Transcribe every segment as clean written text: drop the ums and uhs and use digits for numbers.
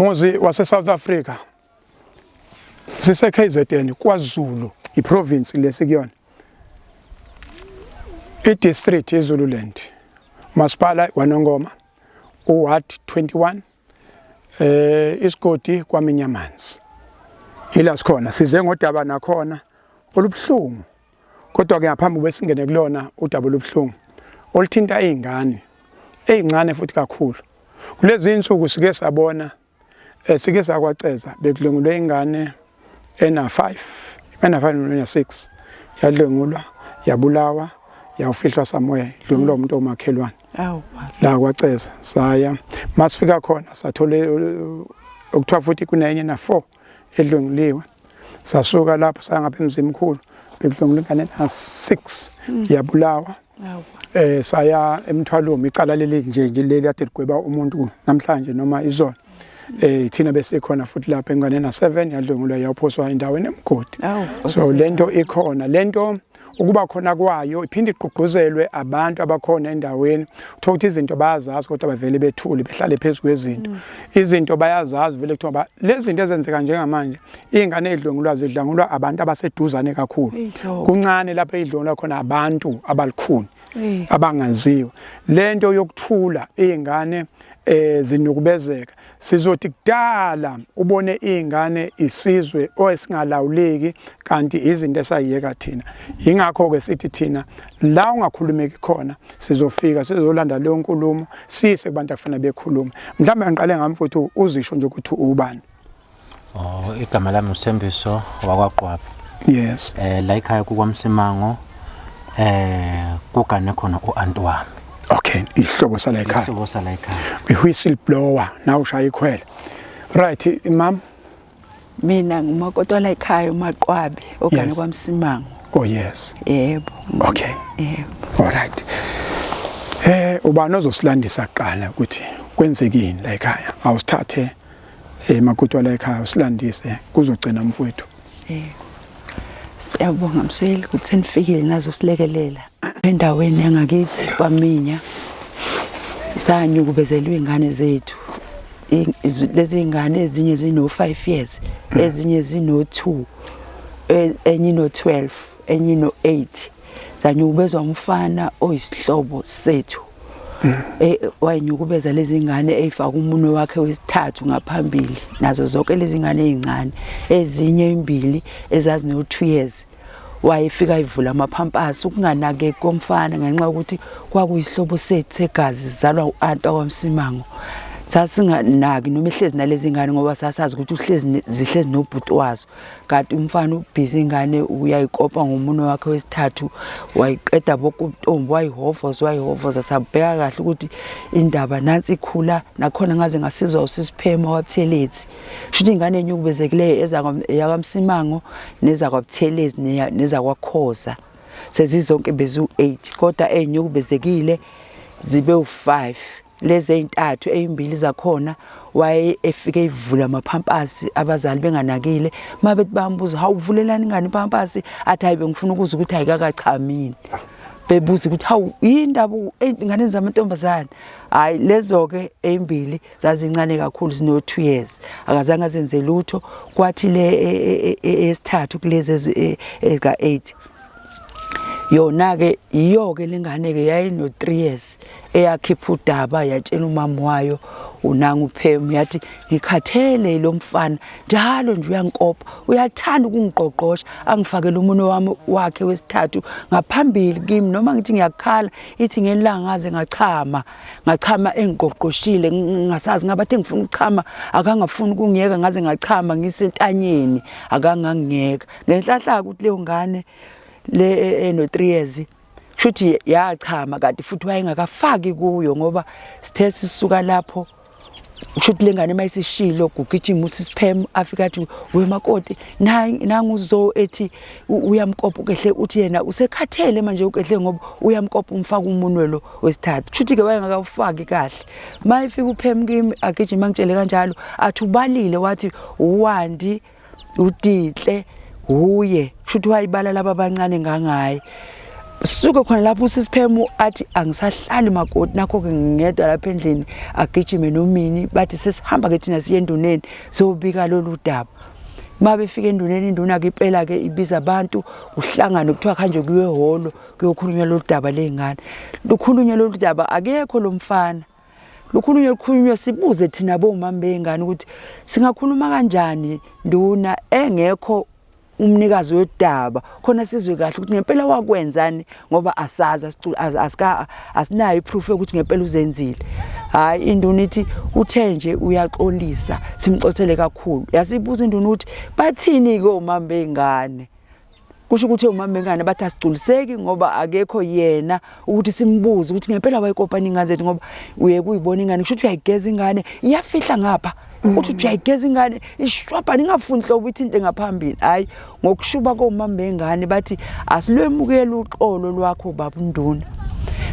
Muzi wase South Africa. Sise KZN kwaZulu, iprovince lesikuyona. I-district iZululand. Masipala waNongoma, uward 21 isigodi kwaMinyamanzi. Ila sikhona size ngodaba nakhona olubuhlungu. Kodwa ke ngaphambi kube singene kulona udaba olubuhlungu oluthinta izingane ezincane futhi kakhulu. Kulezi insuku sike sabona sike sakwaceza bekudlwengulwe ingane ena 5 ena 5 noma 6 yadlwengulwa yabulawa yawufihlwa somewhere dlwengulwa umuntu omakhelwane. Awu. La kwaceza saya masifika khona sathole okuthiwa futhi kunenye na 4 edlwenguliwe. Sasuka lapho saya ngapha eMzimkhulu bekudlwengulwa ingane na 6 yabulawa. Saya eMthwalume icala leli nje nje leli kade ligweba umuntu namhlanje noma izolo. Thina bese khona futhi lapha engane na 7 yadlwengulwa yaphoswa endaweni emgodi. So lento ikhona, lento ukuba khona kwayo iphinde igqugquzelwe abantu abakhona endaweni. Uthola ukuthi izinto bayazazi kodwa bavele bethule behlale phezu kwezinto. Izinto bayazazi vele kuthiwa lezi zinto ezenzeka njengamanje izingane ezidlwengulwa zidlwengulwa abantu abaseduzane kakhulu. Kuncane lapho ezidlwengulwa khona abantu abalikhuni abangaziwa. Lento yokuthula izingane zinukubezeka. Sizothi kudala ubone izingane isizwe oesingalawuleki kanti izinto esayiyeka thina. Ingakho ke sithi thina la ungakhulumeki khona sizofika sizolanda leyo nkulumo siyise kubantu afuna bekhuluma. Mhlawumbe ngiqale ngami futhi uzisho nje ukuthi ubani. Oh, igama lami uSthembiso wakwaQwabe. Yes. La ekhaya kuKwaMsimango kugane khona uanti wami. Okay, ihlobo sala ekhaya. Ihlobo sala ekhaya. I-whistle blower na ushaya ikhwela. Right, imam. Mina ngumakoti wala ekhaya uMaqwabe ogane Yes. kwaMsimango. Oh yes. Yebo. Okay. Yebo. All right. Ubani ozosilandisa kuqala ukuthi kwenzekini la ekhaya? Awusithathe makoti wala ekhaya usilandise kuzogcina mfowethu. Yebo. Siyabonga Msweli ukuthi nifikile nazo silekelela. Endaweni yangakithi kwaMinya sanyukubezelwa izingane zethu. Lezi zingane ezinye zino 5 years, ezinye zino 2, enye ino 12, enye ino 8. Sanyukubezwa umfana oyisihlobo sethu. Wayenyukubeza lezi ngane eyifaka umunwe wakhe wesithathu ngaphambili nazo zonke lezi ngane ezincane, ezinye imbili ezazino 2 years. Wayefika ivula amaphampasi ukunganakeki komfana ngenxa yokuthi kwakuyisihlobo sethu segazi sizalwa u-anti wakwaMsimango. Sasinganaki noma ehlezi nalezi ngane ngoba sasazi ukuthi uhlezi zihlezi nobhuti wazo, kanti umfana ubhizi ingane uyayikopa ngomunwe wakhe wesithathu wayiqeda bonke ubuntombi wayihovoza wayihovoza. Sabheka kahle ukuthi indaba nansi ikhula nakhona ngaze ngasizwa usisiphema waButhelezi. Shuthi ingane enyukubezekileyo eyakwaMsimango nezakwaButhelezi nezakwaKhoza sezizonke bezu-8, kodwa enyukubezekile zibe u-5. Lezi ezintathu ezimbili zakhona waye efike ivula amaphampasi abazali benganakile. Mabethi bambuza, hawu uvulelani ingane iphampasi? Athi hayi bengifuna ukuzwa ukuthi ayikakachamini. Bebuza ukuthi hawu yini ndaba ingane zamantombazane? Hayi lezo ke ezimbili zazincane kakhulu zino 2 years, akazange azenze lutho. Kwathi le esithathu kulezi eka 8 yona ke iyo ke lengane ke yayino 3 years eyakhipha udaba yatshela umama wayo unanga uPhemu, yathi ngikhathele lo mfana njalo nje uyankopa, uyathanda ukungiqoqosha angifakele umunwe wami wakhe wesithathu ngaphambili kimi, noma ngithi ngiyakhala ithi ngelanga ngaze ngachama ngachama engiqoqoshile ngingasazi ngabathe ngifuna ukuchama akangafuni ukungiyeka ngaze ngachama ngisentanyeni akangangiyeka. Ngenhlanhla ukuthi leyo ngane le eno 3 years shuthi yachama kanti futhi wayengakafaki kuyo, ngoba sithe sisuka lapho shuthi lengane mayisishilo kugijima usisiphemu afika athi we makoti nanguzo ethi uyamkopa ukehle, uthi yena usekhathele manje ukehle ngoba uyamkopa umfaka umunwe lo wesithathu. Shuthi ke wayengakawufaki kahle. Mayifika uphemu kimi agijima ngitshele kanjalo athi ubalile wathi uWandi uDinhle uye, shuthi wayibala laba abancane ngangaye. Suke khona lapho usisiphemu athi angisahlali makoti, nakho-ke ngingedwa lapha endlini, agijime nomini bathi sesihamba ke thina siye enduneni siyobika lolu daba. Uma befika enduneni, induna-ke impela-ke ibiza abantu, kuhlangane kuthiwa kuhanjwe kuyiwe ehholo kuyokhulunywa lolu daba ley'ngane. Lukhulunywe lolu daba, akekho lo mfana. Lukhulunywe lukhulunywe, sibuze thina bomama bey'ngane ukuthi singakhuluma kanjani nduna engekho umnikazi wedaba, khona sizwe kahle ukuthi ngempela wakwenzani, ngoba asazi, asika asinayo iproof yokuthi ngempela uzenzile. Hayi, induna ithi uthe nje uyaxolisa, simxothele kakhulu. Yasibuza induna ukuthi bathini ke omama bey'ngane. Kusho ukuthi omama bengane bathi asigculiseki ngoba akekho yena ukuthi simbuze ukuthi ngempela wayekopana ingane zethu, ngoba uye kuyibona ingane kusho ukuthi uyayigeza ingane iyafihla ngapha, uthi uyayigeza ingane ishwabhana ingafuni hlobo ithinte ngaphambili. Hayi, ngokushuba komama bengane bathi asilwemukeli uxolo lwakho baba uNduna,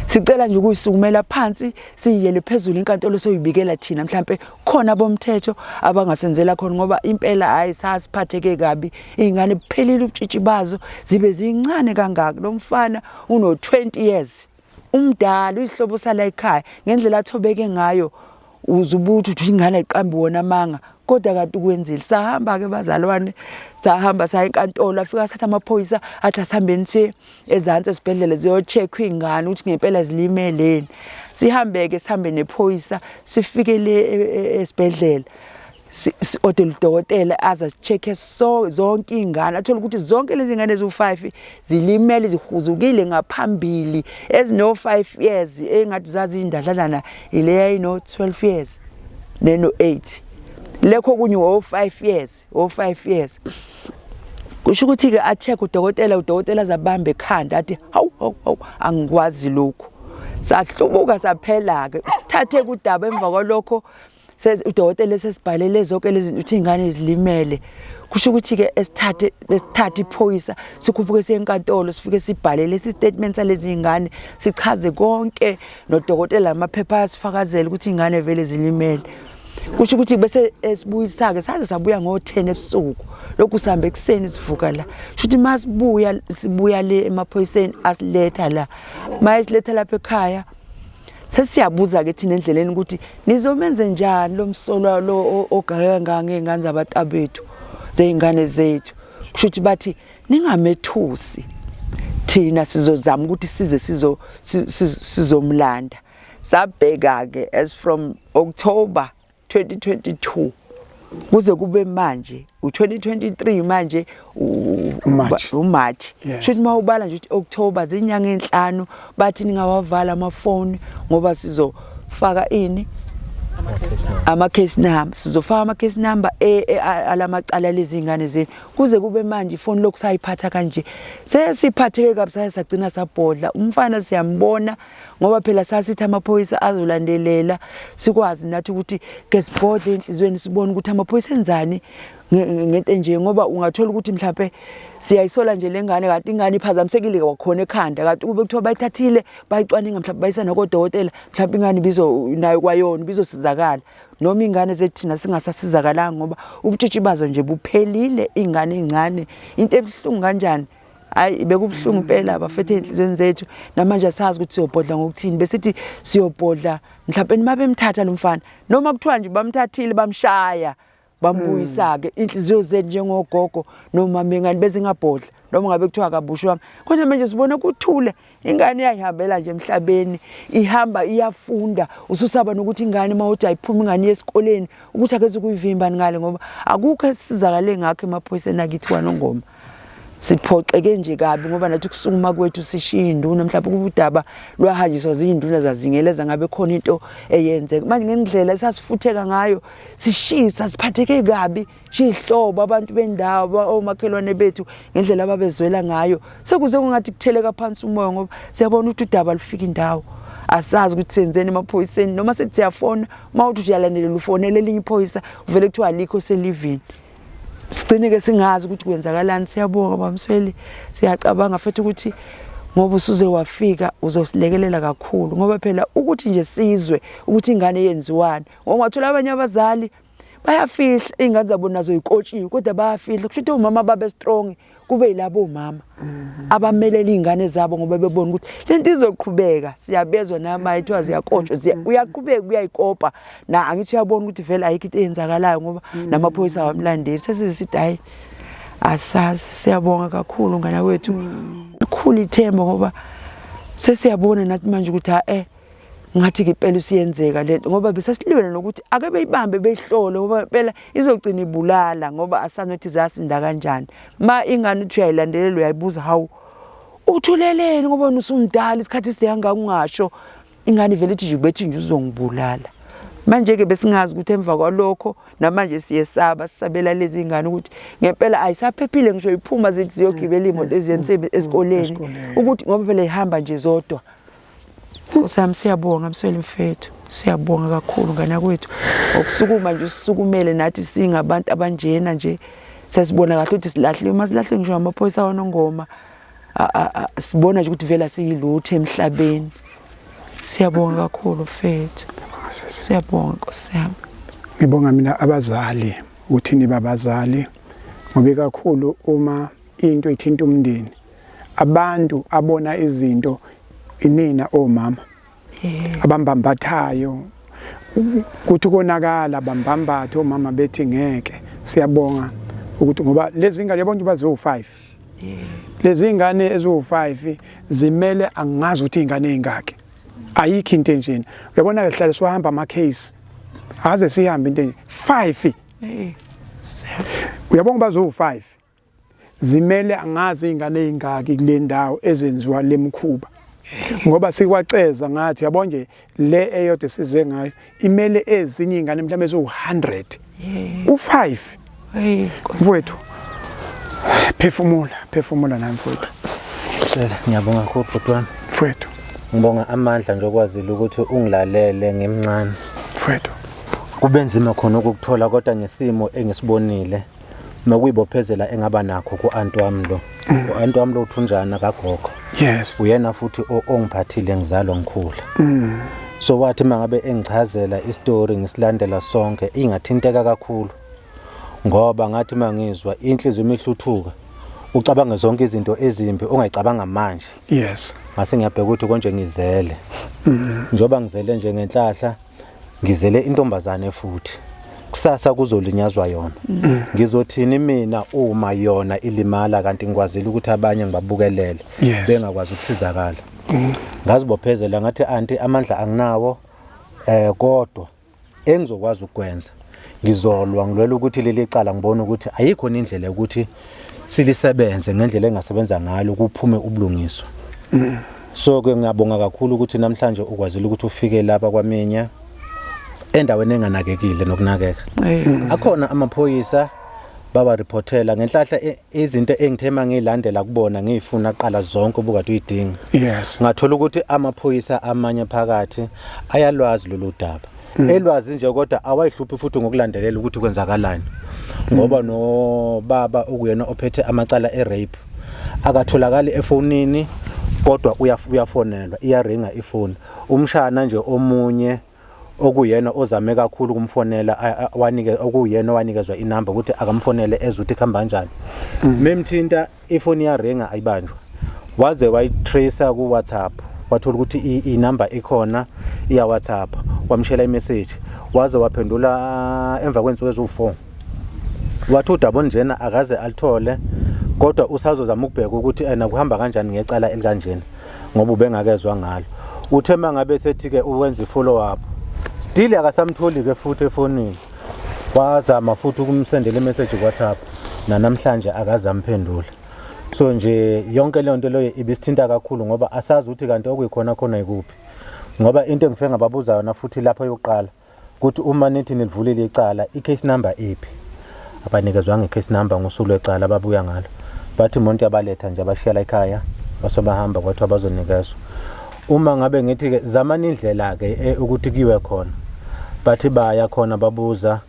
sicela nje ukuyisukumela phansi siyiyele phezulu inkantolo soyibikela thina, mhlambe khona bomthetho abangasenzela khona, ngoba impela hayi sasiphatheke kabi, iy'ngane buphelile ubutshitshi bazo zibe zincane kangaka. Lo mfana uno-20 years, umdala, uyisihlobo sala ekhaya, ngendlela athobeke ngayo uze ubuthi uthi ingane ayiqambi wona amanga, kodwa kanti ukwenzile. Sahamba-ke bazalwane, sahamba saya enkantolo, afika satha amaphoyisa athi asihambeni siye ezansi esibhedlela ziyo-check-wa iy'ngane ukuthi ngempela zilimeleni. Sihambe-ke, sihambe nephoyisa, sifike le esibhedlela, si-odele udokotela aze a-check-e so zonke iy'ngane, athole ukuthi zonke lezi ngane eziwu-5 zilimele, zihuzukile ngaphambili, ezino-5 years engathi zaziyindadlalana ile yayino-12 years neno-8, lekho okunye o-5 years, o-5 years. Kusho ukuthi-ke a-check udokotela, udokotela azabamba ekhanda athi hawu hawu hawu, angikwazi lokhu. Sahlubuka saphela-ke, thathe kudaba. Emva kwalokho udokotela esesibhalele zonke lezi zinto ukuthi iy'ngane zilimele, kusho ukuthi-ke esithathe besithathe iphoyisa sikhuphuke siye enkantolo, sifike sibhale lesi statement salezi y'ngane, sichaze konke nodokotela, amaphepha ayasifakazela ukuthi iy'ngane vele zilimele. Kusho ukuthi bese esibuyisa-ke, saze sabuya ngo-10 ebusuku, lokhu sihambe ekuseni sivuka la. Kusho ukuthi uma sibuya, sibuya le emaphoyiseni asiletha la, uma esiletha lapha ekhaya sesiyabuza-ke thina endleleni ukuthi nizomenze njani lo msolwa lo ogake kangaka ngey'ngane zabantabethu, zey'ngane zethu. Kusho ukuthi bathi ningamethusi, thina sizozama ukuthi size sizomlanda. Sabheka-ke as from October 2022 kuze kube manje u2023 manje uMarch. uMarch. Shuthi uma ubala nje ukuthi October zinyanga enhlanu, bathi ningawavala amafoni ngoba sizofaka ini, ama case number, sizofaka ama case number alamacala lezi ngane zenu. Kuze kube manje ifoni lokhu sayiphatha kanje, sesiphatheke kabi, saye sagcina sabhodla umfana siyambona, ngoba phela sasithi amaphoyisa azolandelela, sikwazi nathi ukuthi ke sibhodle enhliziyweni sibone ukuthi amaphoyisa enzani ngento nje, ngoba ungathola ukuthi mhlambe siyayisola nje lengane kanti ingane iphazamisekile kwakhona ekhanda, kanti kube kuthiwa bayithathile bayicwaninga mhlawumbe bayisa nakodokotela, mhlawumbe ingane ibizo nayo kwayona ibizosizakala, noma ingane zethu thina singasasizakalanga ngoba ubutshitshi bazo nje buphelile, ingane incane. Into ebuhlungu kanjani! Hayi, bekubuhlungu impela bafethe ey'nhliziyweni zethu. Namanje asazi ukuthi siyobhodla ngokuthini, besithi siyobhodla mhlawumbe noma bemthatha lo mfana, noma kuthiwa nje bamthathile bamshaya bambuyisa-ke, inhliziyo zethu njengogogo noma mengane bezingabhodla noma ngabe kuthiwa akabushwanga. Kodwa manje sibona kuthule, ingane iyayihambela nje emhlabeni, ihamba iyafunda, ususaba nokuthi ingane uma uthi ayiphuma ingane iye esikoleni ukuthi akeze ukuyivimba ngale, ngoba akukho esizakale ngakho emaphoyiseni akithi kwaNongoma. Siphoxeke nje kabi ngoba nathi kusukuma kwethu sishiya induna, mhlawumbe kuba udaba lwahanjiswa ziyinduna zazingeleza ngabe khona into eyenzeka. Manje ngendlela esasifutheka ngayo sishisa, siphatheke kabi shihlobo, abantu bendawo, omakhelwane bethu, ngendlela ababezwela ngayo, sekuze kungathi kutheleka phansi umoya, ngoba siyabona ukuthi udaba lufika indawo. Asazi ukuthi senzeni emaphoyiseni, noma sithi siyafona, uma uthi uyalandelela ufonele elinye iphoyisa uvele kuthiwa alikho selivini, sigcine-ke singazi ukuthi kwenzakalani. Siyabonga bamsweli, siyacabanga futhi ukuthi ngoba usuze wafika uzosilekelela kakhulu, ngoba phela ukuthi nje sizwe ukuthi ingane yenziwani, ngoba ungathola abanye abazali bayafihla iy'ngane zabo nazo yikotshiwe kodwa bayafihla. Kusho ukuthi omama babe strong. Kube yilabo mama abamelela izingane zabo ngoba bebona ukuthi lento izoqhubeka. Siyabezwa nama ethiwa ziyakotshwa, uyaqhubeka uyayikopa na, angithi uyabona ukuthi vele ayikho into eyenzakalayo ngoba namaphoyisa awamlandeli. Sesisithi hayi, asazi. Siyabonga kakhulu ngana wethu, likhulu ithemba ngoba sesiyabona nathi manje ukuthi ha ngathi ke impela usiyenzeka lento, ngoba besasilwela nokuthi ake beyibambe beyihlole, ngoba impela izogcina ibulala, ngoba asazi ukuthi zasinda kanjani. Ma ingane uthi uyayilandelela, uyayibuza, hawu, uthuleleni ngoba wena usumdala isikhathi eside kangaka ungasho? Ingane ivele ithi nje bethi nje uzongibulala. Manje-ke besingazi ukuthi emva kwalokho namanje siyesaba, sisabela lezi ngane ukuthi ngempela ayisaphephile, ngisho iphuma zithi ziyogibela iy'moto eziya esikoleni, Esikoleni. Ukuthi ngoba phela ihamba nje zodwa. Nkosi yami, siyabonga Msweli mfethu, siyabonga kakhulu ngane kwethu ngokusukuma nje usisukumele nathi singabantu abanjena nje. Siyasibona kahle ukuthi silahliwe, uma silahlwe ngisho amaphoyisa wanongoma, sibona nje ukuthi vele asiyilutho emhlabeni. Siyabonga kakhulu mfethu, siyabonga Nkosi yami. Ngibonga mina abazali ukuthi niba abazali, ngoba ikakhulu uma into ithinta umndeni, abantu abona izinto inina omama abambambathayo kuthi konakala, bambambathe omama bethi ngeke. Siyabonga ukuthi ngoba lezi ngane, yabona nje baziwu-5, lezi ngane eziwu-5 zimele angazi ukuthi iy'ngane ey'ngaki. Ayikho into enjena, uyabona ke, sihlale siwahamba ama-case aze sihambe into enje 5. Uyabona baziwu-5 zimele angazi iy'ngane ey'ngaki kule ndawo ezenziwa le mkhuba, ngoba sikwaceza ngathi yabo nje le eyodwa esize ngayo imele ezinye iy'ngane mhlawumbe eziwu-100, u-5. Hey, Nkosi. Mfowethu, phefumula, phefumula nami mfowethu. Sele, ngiyabonga kakhulu bhuti wami. Mfowethu. Ngibonga amandla nje okwazile ukuthi ungilalele ngimncane. Mfowethu. Kube nzima khona ukukuthola, kodwa ngesimo engisibonile nokuyibophezela engaba nakho ku-anti wami lo. U-anti wami lo uthunjana kagogo. Uyena futhi ongiphathile ngizalwa ngikhula. So wathi mangabe engichazela istory ngisilandela sonke, ingathinteka kakhulu. Ngoba ngathi mangizwa inhliziyo imihluthuka, ucabange zonke izinto ezimbi ongayicabanga manje. Ngase ngiyabheka ukuthi konje ngizele. Njoba ngizele nje ngenhlahla, ngizele intombazane futhi. Kusasa kuzolinyazwa yona. Ngizothini mina uma yona ilimala, kanti ngikwazile ukuthi abanye ngibabukelele bengakwazi ukusizakala. Ngazibophezela ngathi anti amandla anginawo, kodwa engizokwazi ukwenza ngizolwa, ngilwela ukuthi leli cala ngibone ukuthi ayikho indlela yokuthi silisebenze ngendlela engasebenza ngalo kuphume ubulungiswa. So ke ngiyabonga kakhulu ukuthi namhlanje ukwazile ukuthi ufike lapha kwaminya endaweni enganakekile nokunakeka. Akhona amaphoyisa baba reportela ngenhlahla izinto engithe mangilandela kubona ngiyifuna qala zonke obukade uyidinga. Ngathola ukuthi amaphoyisa amanye phakathi ayalwazi lolu daba. Elwazi nje kodwa awayihluphi futhi ngokulandelela ukuthi kwenzakalani. Ngoba no baba okuyena ophethe amacala e-rape akatholakali efonini, kodwa uyafonelwa, iyaringa ifoni. Umshana nje omunye okuyena ozame kakhulu ukumfonela, wanike okuyena owanikezwa inamba ukuthi akamfonele ezwe ukuthi kuhamba kanjani. Memthinta ifoni iyaringa ayibanjwa. Waze wayitracer ku WhatsApp, wathola ukuthi inamba ikhona iya WhatsApp, wamshela imessage, waze waphendula emva kwensuku eziwu4. Wathi udaba onjena akaze alithole, kodwa usazozama ukubheka ukuthi ena kuhamba kanjani ngecala elikanjena ngoba ubengakezwa ngalo. Uthe mangabe sethi ke uwenza i-follow up, still akasamtholi ke futhi efonini. Wazama futhi ukumsendela imessage ku WhatsApp, namhlanje akaze amphendula. So nje yonke leyo nto leyo ibisithinta kakhulu ngoba asazi ukuthi kanti okuyikhona khona ikuphi. Ngoba into engifike ngababuza yona futhi lapho yokuqala ukuthi uma nithi nilivulile icala, i-case number iphi? Abanikezwanga i-case number ngosuku lwecala ababuya ngalo. Bathi umuntu yabaletha nje abashiya la ekhaya base bahamba, kwathiwa bazonikezwa. Uma ngabe ngithi ke zamani indlela ke ukuthi kuyiwe khona, bathi baya khona babuza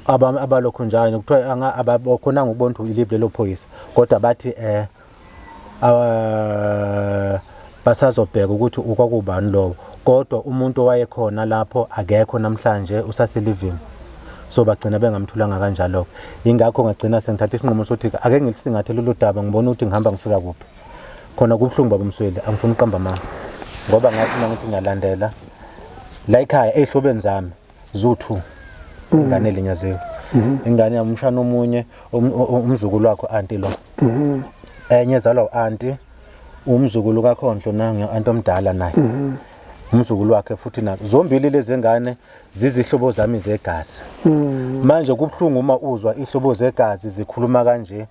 abalokhu njani, kuthiwa abakhonanga ukubona ukuthi iliphi lelo phoyisa, kodwa bathi basazobheka ukuthi ukwakubani lowo, kodwa umuntu owayekhona lapho akekho namhlanje, usaselivini. So bagcina bengamthulanga kanjalo. Ingakho ngagcina sengithatha isinqumo sokuthi ake ngilisingathe lolu daba ngibone ukuthi ngihamba ngifika kuphi. Khona kubuhlungu baba Msweli, angifuni uqamba amanga. Ngoba ngathi uma ngithi ngiyalandela la ekhaya ey'hlobeni zami ziwu-two ingane elinyaziwe. Ingane yamshana omunye umzukulu wakho anti lo. Enye ezalwa u-anti umzukulu kaKhondlo nangu anti omdala naye. Umzukulu wakhe futhi nazo zombili lezi ngane zizihlobo zami zegazi. Manje kubuhlungu uma uzwa ihlobo zegazi zikhuluma kanje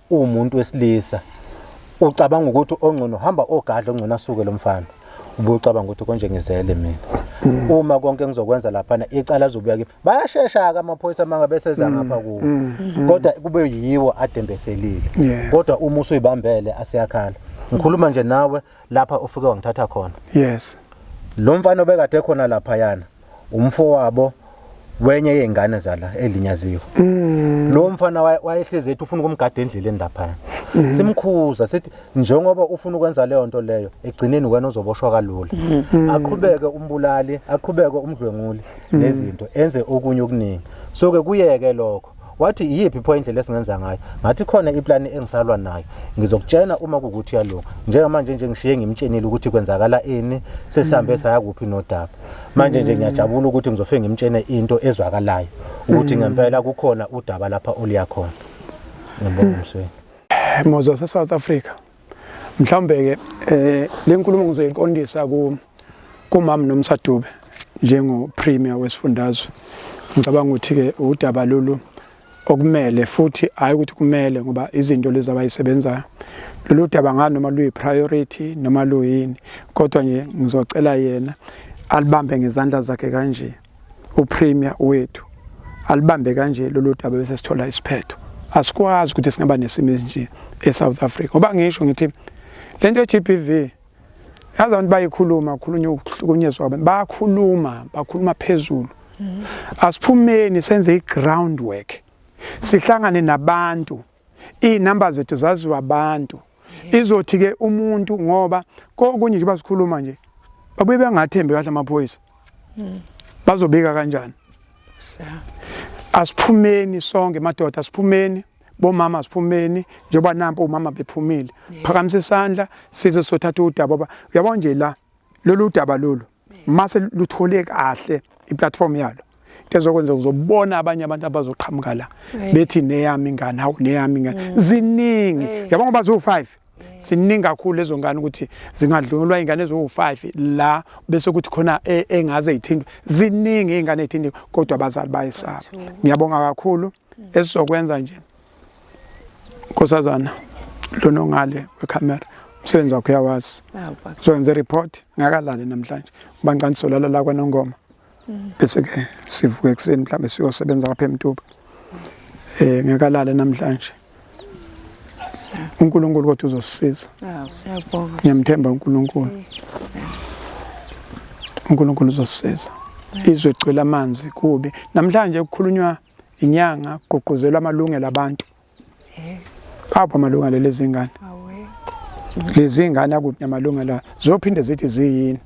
uwumuntu wesilisa ucabanga ukuthi ongcono hamba ogadla ongcono asuke lo mfana ubucabanga ukuthi konje ngizele mina uma konke ngizokwenza laphana icala lizobuya kimi bayashesha ke amaphoyisa manga beseza ngapha kuwo kodwa kube yiwo adembeselile kodwa uma usuyibambele asiyakhala ngikhuluma nje nawe lapha ufike wangithatha khona yes lo mfana obekade khona lapha yana umfowabo wenye yezingane zala elinyaziwe lo mfana wayehlezi ethi ufuna ukumgada endleleni lapha simkhuza sithi njengoba ufuna ukwenza leyo nto leyo egcineni wena uzoboshwa kalula aqhubeke umbulali aqhubeke umdlwenguli nezinto enze okunye okuningi so ke kuyeke lokho wathi iyiphi pho indlela esingenza ngayo ngathi khona iplani engisalwa nayo ngizokutshena uma kukuthi iyalunga njengamanje nje ngishiye ngimtshenile ukuthi kwenzakala ini sesihambe saya kuphi nodaba manje nje ngiyajabula ukuthi ngizofike ngimtshene into ezwakalayo ukuthi ngempela kukhona udaba lapha oluya khona ngibonga umsweni Mozo wase South Africa mhlawumbe ke le nkulumo ngizoyiqondisa ku kumama Nomsa Dube njengo premier wesifundazwe ngicabanga ukuthi ke udaba lolu okumele futhi hayi ukuthi kumele ngoba izinto lezi abayisebenzayo lolu daba ngani noma luyi priority noma luyini kodwa nje ngizocela yena alibambe ngezandla zakhe kanje upremier wethu alibambe kanje lolu daba bese sithola isiphetho asikwazi ukuthi singaba nesimo esinje eSouth Africa ngoba ngisho ngithi lento ye-GBV yazi abantu bayikhuluma khulunywa ukuhlukunyezwa kwabantu bayakhuluma bakhuluma phezulu asiphumeni senze i-groundwork sihlangane nabantu iy'namba zethu zaziwa abantu izothi ke umuntu ngoba kokunye nje basikhuluma nje babuye bengathembi kahle amaphoyisa bazobika kanjani asiphumeni sonke madoda asiphumeni bomama asiphumeni njengoba nampo umama bephumile phakamisa isandla size sothatha udaba ngoba uyabona nje la lolu daba lolu mase luthole kahle iplatform yalo into ezokwenza uzobona abanye abantu abazoqhamuka la bethi neyami ingane hawu neyami ingane ziningi yabo ngoba ziwu-5 ziningi kakhulu lezo ngane ukuthi zingadlulwa ingane eziwu-5 la bese kuthi khona engaze ithintwe ziningi iy'ngane ey'thintiwe kodwa abazali bayesaba ngiyabonga kakhulu esizokwenza nje nkosazana lona ongale wekhamera umsebenzi wakho uyawazi uzokwenza i-report ngakalali namhlanje uba ngicani solala la kwanongoma bese ke sivuke ekuseni mhlawumbe siyosebenza ngapha eMtuba ngakalali namhlanje uNkulunkulu kodwa uzosisiza siyabonga ngiyamthemba uNkulunkulu uNkulunkulu uzosisiza izwe egcwele amanzi kubi namhlanje kukhulunywa inyanga kugqugquzelwa amalungelo abantu apho amalungelo lezi ngane lezi ngane akuphi amalungelo zophinde zithi ziyini